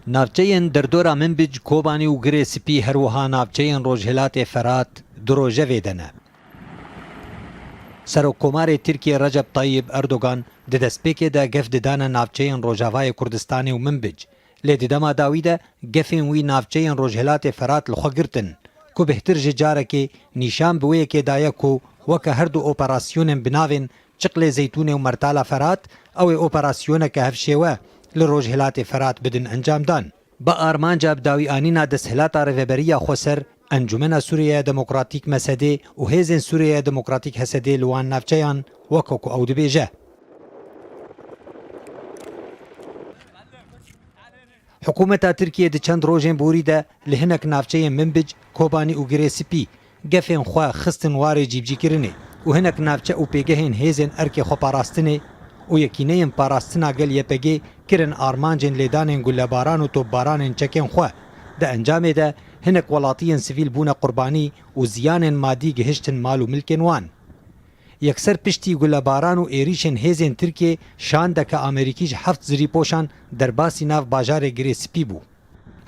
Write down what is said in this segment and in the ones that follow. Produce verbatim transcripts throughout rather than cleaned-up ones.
Navçeyên derdora Minbic, Kobanî û Girê Spî, her wiha navçeyên Rojhilatê Ferat di rojevê de ne. Serokkomarê Tirkiyê Recep Tayyip Erdogan di destpêkê de gef didane navçeyên Rojavayê Kurdistanê û Minbic. Lê di dema dawî de gefên wî navçeyên Rojhilatê Ferat li xwe girtin, ku bêhtir ji carekê nîşan bi wê yekê daye ku weke her du operasyonên bi navên Çiqlê Zeytûnê û Mertala Ferat, ew ê operasyoneke hevşêwe li Rojhilatê Ferat bidin encamdan. Bi armanca bi dawî anîna desthilata Rêveberiya Xweser, Encûmena Sûriyeya Demokratîk, M S D, û Hêzên Sûriyeya Demokratîk, H S D, li wan navçeyan, weke ku ew dibêje. Hikûmeta Tirkiyê di çend rojên borî de li hinek navçeyên Minbic, Kobanî û Girê Spî gefên xwe xistin warê cîbicîkirinê û hinek navçe û pêgehên hêzên erkê xweparastinê û Yekîneyên Parastina Gel, Y P G, kirin armancên lêdanên gulebaran û topbaranên çekên xwe. Di encamê de hinek welatiyên sivîl bûne qurbanî û ziyanên madî gihiştin mal û milkên wan. Yekser piştî gulebaran û êrîşên hêzên Tirkiyê şandeke Amerîkî ji heft zirîpoşan derbasî nav bajarê Girê Spî bû.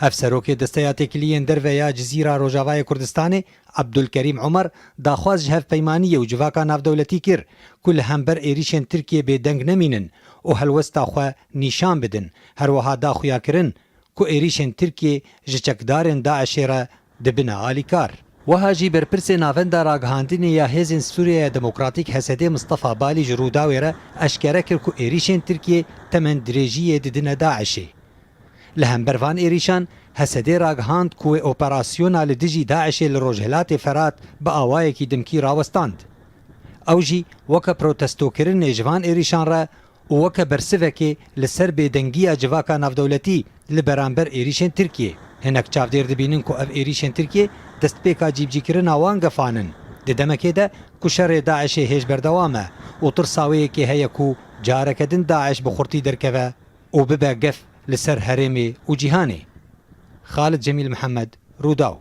Hevserokê Desteya Têkiliyên Derve ya Cizîra Rojavayê Kurdistanê, Ebdulkerîm Omer, daxwaz ji hevpeymaniyê û civaka navdewletî kir ku li hember êrîşên Tirkiyê bêdeng nemînin û helwesta xwe nîşan bidin. Her wiha da xuya kirin ku êrîşên Tirkiyê ji çekdarên DAIŞ'ê re dibine alîkar. Wiha jî berpirsê Navenda Ragihandinê ya Hêzên Sûriyeya Demokratîk, H S D, Mistefa Balî ji Rûdawê re eşkere kir ku êrîşên Tirkiyê temendirêjiyê didine DAIŞ'ê. Li hember van êrîşan, H S D ragihand ku wê operasyona li dijî DAIŞ'ê li Rojhilatê Ferat bi awayekî dimkî rawestand. Ew jî weke protestokirinê ji van êrîşan re û weke bersivekê li ser bêdengiya civaka navdewletî li beramber êrîşên Tirkiyê. Hinek çavdêr dibînin ku ev êrîşên Tirkiyê destpêka cîbicîkirina wan gefan in. Di demekê de ku şerê DAIŞ'ê hêj berdewam e û tirsa wê yekê heye ku careke din DAIŞ bi xurtî derkeve û bibe gef li ser herêmê û cîhanê. Xalid Cemîl Mihemed, Rûdaw.